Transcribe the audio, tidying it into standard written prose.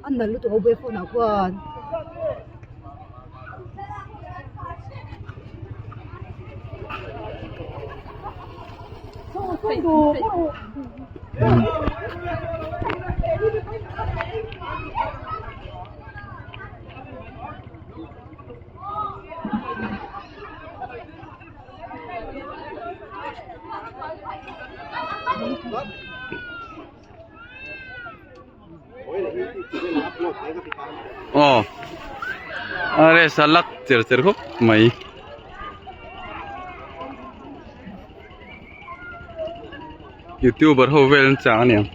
A nalh lutuk a mobile phone ah khuan. Aw a rest a lak cher cher khawp mai. Youtuber ho vel an chang aniang.